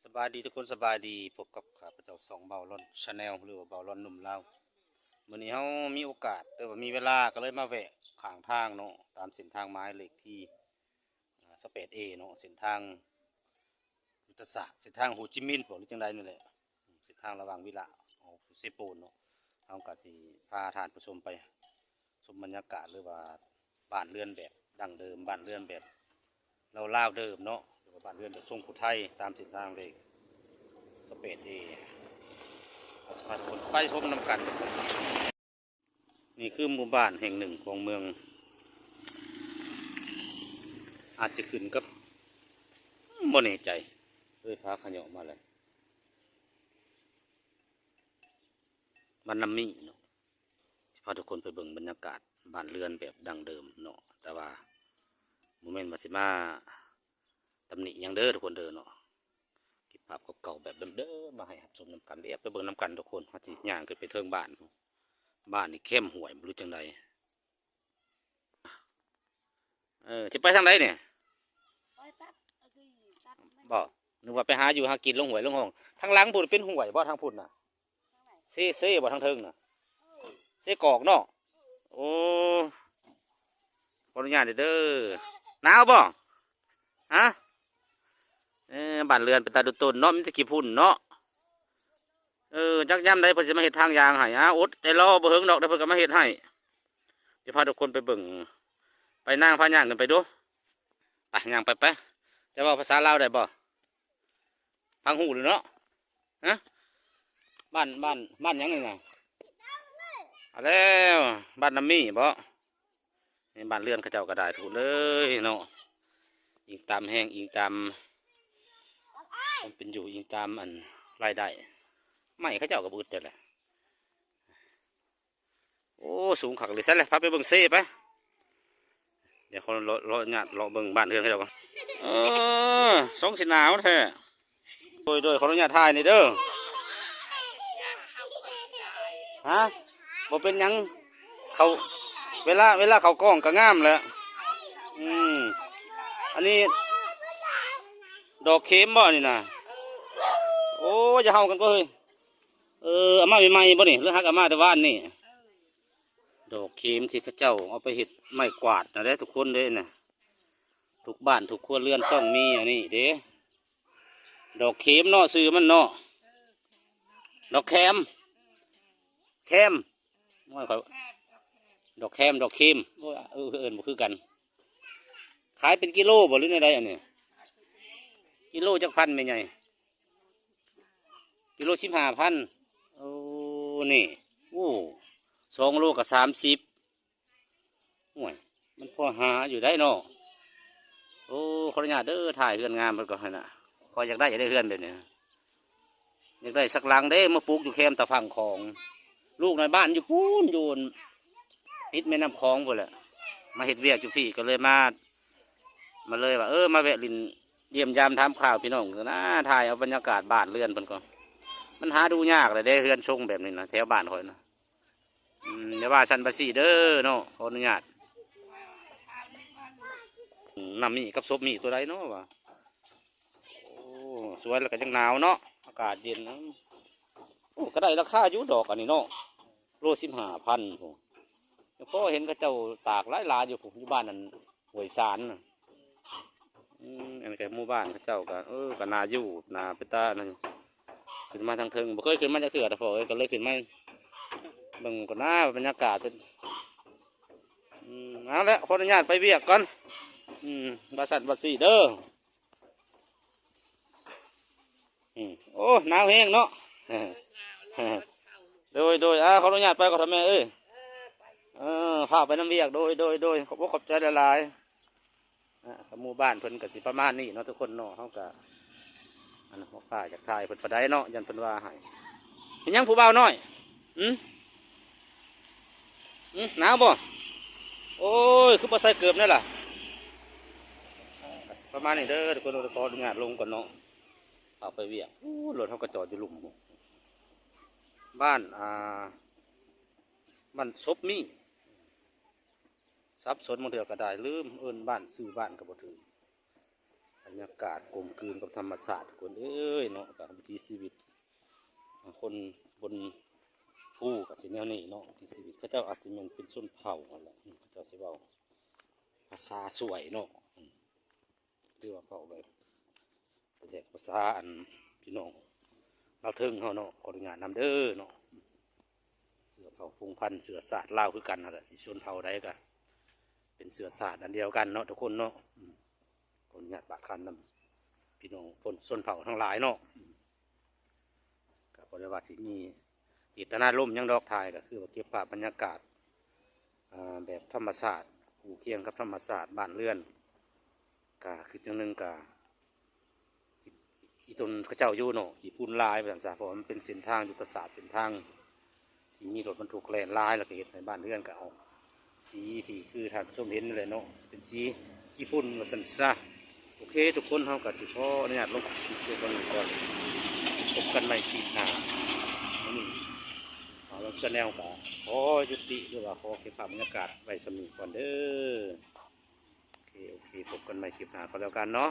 ສະບາຍດີທຸກຄົນ ສະບາຍດີ ພົບກັບຂ້າພະເຈົ້າຊ່ອງເບົາລອນ Channel ຫຼືວ່າເບົາລອນໜຸ່ມລາວ. ມື້ນີ້ເຮົາມີໂອກາດ ຫຼືວ່າມີເວລາ ກໍເລີຍມາແວະຂ້າງທາງເນາະ ຕາມເສັ້ນທາງໝາຍເລກທີ ອ່າ ຊາວແປດເອ ເນາະ ເສັ້ນທາງຍຸດທະສາດ ເສັ້ນທາງໂຮຈິມິນບໍ ຫຼືຈັ່ງໃດນີ້ແຫຼະ ເສັ້ນທາງລະຫວ່າງວິລະ ເຊໂປນເນາະ. ເຮົາກໍຊິພາທ່ານຜູ້ຊົມໄປຊົມບັນຍາກາດ ຫຼືວ່າບ້ານເຮືອນແບບດັ້ງເດີມ ບ້ານເຮືອນແບບລາວໆເດີມເນາະ ຫຼືວ່າບ້ານເຮືອນແບບຊົງຜູ້ໄທ ຕາມເສັ້ນທາງເລກຊາວແປດເອ ເຮົາຈະພາທຸກຄົນໄປຊົມນຳກັນ. ນີ້ຄືໝູ່ບ້ານແຫ່ງໜຶ່ງຂອງເມືອງ ອາດຈະຂຶ້ນກັບ ບໍ່ແນ່ໃຈ ເລີຍພາຂະເຫຍາະມາແລ້ວ ບ້ານນ້ຳມີເນາະ. ຊິພາທຸກຄົນໄປເບິ່ງບັນຍາກາດບ້ານເຮືອນແບບດັ້ງເດີມເນາະ ແຕ່ວ່າບໍ່ແມ່ນວ່າຊິມາຕຳໜິຫຍັງເດີທຸກຄົນເດີເນາະ. ເກັບພາບເກົ່າໆແບບເດີມໆມາໃຫ້ຮັບຊົມນຳກັນ ແລ້ວໄປເບິ່ງນຳກັນທຸກຄົນ. ເຮົາຊິຍ່າງຂຶ້ນໄປເທິງບ້ານ ບ້ານນີ້ແຄມຫ້ວຍບໍ່ຮູ້ຈັ່ງໃດ. ເອີ ຊິໄປທາງໃດນີ້? ໄປຕັດ ເອີ ຕັດໄມ້ ບໍ່ ນຶກວ່າໄປຫາຢູ່ຫາກິນລົງຫ້ວຍລົງຮ່ອງ. ທາງຫຼັງພຸ້ນເປັນຫ້ວຍບໍ່ ທາງພຸ້ນນະ? ເຊ ເຊບໍ່ ທາງເທິງນະ? ເຊກອກເນາະ. ໂອ້ ຂໍອະນຸຍາດເດີ. ໜາວບໍ່? ຮະ? ເອີ ບ້ານເຮືອນເປັນຕາດຸຕົນເນາະ ມີແຕ່ຂີ້ຝຸ່ນເນາະ. ເອີ ຈັກຍາມໃດເພິ່ນຊິມາເຮັດທາງຍ່າງໃຫ້. ອາ ອົດໃຈລໍ ບໍ່ເຫິງດອກ ດຽວເພິ່ນກໍມາເຮັດໃຫ້. ຊິພາທຸກຄົນໄປເບິ່ງ. ໄປນາງ ພາຍ່າງຂຶ້ນໄປດູ. ໄປ ຍ່າງໄປ ໄປ. ຈະເວົ້າພາສາລາວໄດ້ບໍ່? ຟັງຮູ້ຢູ່ເນາະ. ຮະ? ບ້ານ ບ້ານ ບ້ານຫຍັງນີ້ນະ? ເອົາແລ້ວ ບ້ານນ້ຳມີບໍ? ໃນບ້ານເຮືອນເຂົາເຈົ້າກໍໄດ້ທຸກເລີຍເນາະ ອີງຕາມແຮງ ອີງຕາມຄວາມເປັນຢູ່ ອີງຕາມອັນລາຍໄດ້. ໄມ້ເຂົາເຈົ້າກໍບໍ່ອຶດເດ້ແຫຼະ. ໂອ້ ສູງຄັກເລີຍ. ຊັ້ນແຫຼະ ພາໄປເບິ່ງເຊໄປ. ດຽວຂໍເລາະ ເລາະຍາດເລາະເບິ່ງບ້ານເຮືອນເຂົາເຈົ້າກ່ອນ. ເອີ ຊົງຊິໜາວແທ້. ໂດຍ ໂດຍ ຂໍອະນຸຍາດຖ່າຍນີ້ເດີ. ຮະ? ບໍ່ເປັນຫຍັງ ເຂົາ ເວລາ ເວລາເຂົາກ້ອງກໍງາມແຫຼະ. ອືມ ອັນນີ້ດອກເຂັມບໍນີ້ນະ? ໂອ້ ຢ່າເຫົ່າກັນກໍເຮີ້ຍ. ເອີ ເອົາມາໃໝ່ໆບໍນີ້ ຫຼືຫາກເອົາມາແຕ່ວານນີ້? ດອກເຂັມທີ່ເຂົາເຈົ້າເອົາໄປເຮັດໄມ້ກວາດນະເດ້ທຸກຄົນເດ້ນະ. ທຸກບ້ານທຸກຄົວເຮືອນຕ້ອງມີອັນນີ້ເດ້. ດອກເຂັມເນາະ ຊື່ມັນເນາະ ດອກແຄມ ແຄມ. ໂອ້ຍ ຂ້ອຍ ດອກແຄມ ດອກເຂັມ. ໂອ້ຍ ເອີ ເອີ້ນບໍ່ຄືກັນ. ຂາຍເປັນກິໂລບໍ ຫຼືແນວໃດອັນນີ້? ກິໂລຈັກພັນແມ່ໃຫຍ່? ກິໂລສິບຫ້າພັນ. ໂອ້ ນີ້ ໂອ້ ສອງໂລກໍສາມສິບ. ໂອ້ຍ ມັນພໍຫາຢູ່ໄດ໋ເນາະ. ໂອ້ ຂໍອະນຸຍາດເດີ ຖ່າຍເຮືອນງາມເພິ່ນກ່ອນຫັ້ນນະ. ຂ້ອຍຢາກໄດ້ ຢາກໄດ້ເຮືອນແບບນີ້ ຢາກໄດ້ສັກຫຼັງເດ້ ມາປູກຢູ່ແຄມຕາຝັ່ງຂອງ. ລູກໃນບ້ານຢູ່ພຸ້ນ ຢູ່ຕິດແມ່ນ້ຳຂອງພຸ້ນແຫຼະ ມາເຮັດວຽກຢູ່ພີ້ ກໍເລີຍມາ ມາເລີຍວ່າ ເອີ ມາແວະຫຼິ້ນຢ້ຽມຢາມຖາມຂ່າວພີ່ນ້ອງນະ ຖ່າຍເອົາບັນຍາກາດບ້ານເຮືອນເພິ່ນກ່ອນ. ມັນຫາດູຍາກແຫຼະເດ້ ເຮືອນຊົງແບບນີ້ນະ ແຖວບ້ານຂ້ອຍນະ. ອືມ ຢ່າວ່າຊັ້ນວ່າຊີ້ເດີເນາະ ຂໍອະນຸຍາດ. ອືມ ນ້ຳມີກັບສົບມີຕົວໃດເນາະວ່າ. ໂອ້ ສວຍແລ້ວກໍຍັງໜາວເນາະ ອາກາດເຢັນ. ໂອ້ ກໍໄດ້ລາຄາຢູ່ດອກອັນນີ້ເນາະ ໂລສິບຫ້າພັນພຸ້ນ. ຍັງພໍເຫັນເຂົາເຈົ້າຕາກຫຼາຍໆຢູ່ພຸ້ນ ຢູ່ບ້ານອັນຫ້ວຍສານນະ. ອືມ ອັນນີ້ກໍໝູ່ບ້ານເຂົາເຈົ້າກໍ ເອີ ກໍໜ້າຢູ່ ໜ້າເປັນຕານັ້ນ. ຂຶ້ນມາທາງເທິງ ບໍ່ເຄີຍຂຶ້ນມາຈັກເທື່ອ ແຕ່ພໍ່ເອີຍ ກໍເລີຍຂຶ້ນມາເບິ່ງກ່ອນນາ ບັນຍາກາດເປັນ ອືມ ເອົາແຫຼະ ຂໍອະນຸຍາດໄປວຽກກ່ອນ. ອືມ ວ່າຊັ້ນວ່າຊີ້ເດີ. ອືມ ໂອ້ ໜາວແຮງເນາະ. ໂດຍ ໂດຍ ອ່າ ຂໍອະນຸຍາດໄປກ່ອນເຖາະແມ່ເອີຍ. ເອີ ພາໄປນຳວຽກ. ໂດຍ ໂດຍ ໂດຍ ຂອບອົກຂອບໃຈຫຼາຍໆ. ອ່າ ກໍໝູ່ບ້ານເພິ່ນກໍຊິປະມານນີ້ເນາະທຸກຄົນເນາະ. ເຮົາກໍ ອັນນັ້ນ ບໍ່ກ້າຢາກຖ່າຍເພິ່ນປານໃດເນາະ ຢ້ານເພິ່ນວ່າໃຫ້. ເຮັດຫຍັງຜູ້ບ່າວນ້ອຍ? ຫື? ຫື? ໜາວບໍ່? ໂອ້ຍ ຄືບໍ່ໃສ່ເກີບແດ່ລະ. ອ່າ ປະມານນີ້ເດີທຸກຄົນ ຂໍອະນຸຍາດລົງກ່ອນເນາະ ເຂົ້າໄປວຽກ. ໂອ້ ລົດເຮົາກໍຈອດຢູ່ລຸ່ມ ບ້ານ ອ່າ ບ້ານສົບມີ. ສັບສົນ ບາງເທື່ອກໍໄດ້ລືມເອີ້ນບ້ານ ຊື່ບ້ານກໍບໍ່ຖືກ. ເຂົາ ບັນຍາກາດກົມກືນກັບທຳມະຊາດ ທຸກຄົນເອີຍເນາະ ກະວິຖີຊີວິດ ຄົນບົນພູກະຊິແນວນີ້ເນາະ ວິຖີຊີວິດເຂົາເຈົ້າອາດຊິແມ່ນເປັນຊົນເຜົ່າຫັ້ນແຫຼະ ເຂົາເຈົ້າຊິເວົ້າພາສາສ່ວຍເນາະ ອືມ ຖືວ່າເວົ້າແບບແທ້ໆ ພາສາອັນພີ່ນ້ອງລາວເທິງເຮົາເນາະ ຂໍອະນຸຍາດນຳເດີເນາະ ເຊື້ອເຜົ່າພົງພັນ ເຊື້ອຊາດລາວຄືກັນຫັ້ນແຫຼະ ຊິຊົນເຜົ່າໃດກະເປັນເຊື້ອຊາດອັນດຽວກັນເນາະ ທຸກຄົນເນາະ ອືມ ຂໍອະນຸຍາດບາດຄຳນຳພີ່ນ້ອງຄົນຊົນເຜົ່າທັງຫຼາຍເນາະ ກະບໍ່ໄດ້ວ່າຊິມີເຈດຕະນາລົມຫຍັງດອກ ຖ່າຍກະຄືວ່າເກັບພາບບັນຍາກາດ ອ່າ ແບບທຳມະຊາດ ຄູ່ຄຽງກັບທຳມະຊາດ ບ້ານເຮືອນ ກະຄືຈັ່ງໜຶ່ງກະ ອີ່ຕົນເຂົາເຈົ້າຢູ່ເນາະ ຂີ້ຝຸ່ນຫຼາຍວ່າຊັ້ນຊະ ເພາະວ່າມັນເປັນເສັ້ນທາງຍຸດທະສາດ ເສັ້ນທາງທີ່ມີລົດບັນທຸກແລ່ນຫຼາຍ ແລ້ວກະເຮັດໃຫ້ບ້ານເຮືອນກະອອກ ສີທີ່ຄືທ່ານຜູ້ຊົມເຫັນນີ້ແຫຼະເນາະ ເປັນສີຂີ້ຝຸ່ນວ່າຊັ້ນຊະ. ໂອເຄ ທຸກຄົນ ເຮົາກະຊິຂໍອະນຸຍາດລົງຄລິບພຽງເທົ່ານີ້ກ່ອນ ພົບກັນໃໝ່ຄລິບໜ້າ. ມື້ນີ້ ບ່າວລອນແຊນແນວກະຂໍຍຸຕິ ຫຼືວ່າຂໍເກັບພາບບັນຍາກາດໄວ້ສ່ຳນີ້ກ່ອນເດີ. ໂອເຄ ໂອເຄ ພົບກັນໃໝ່ຄລິບໜ້າກໍແລ້ວກັນເນາະ.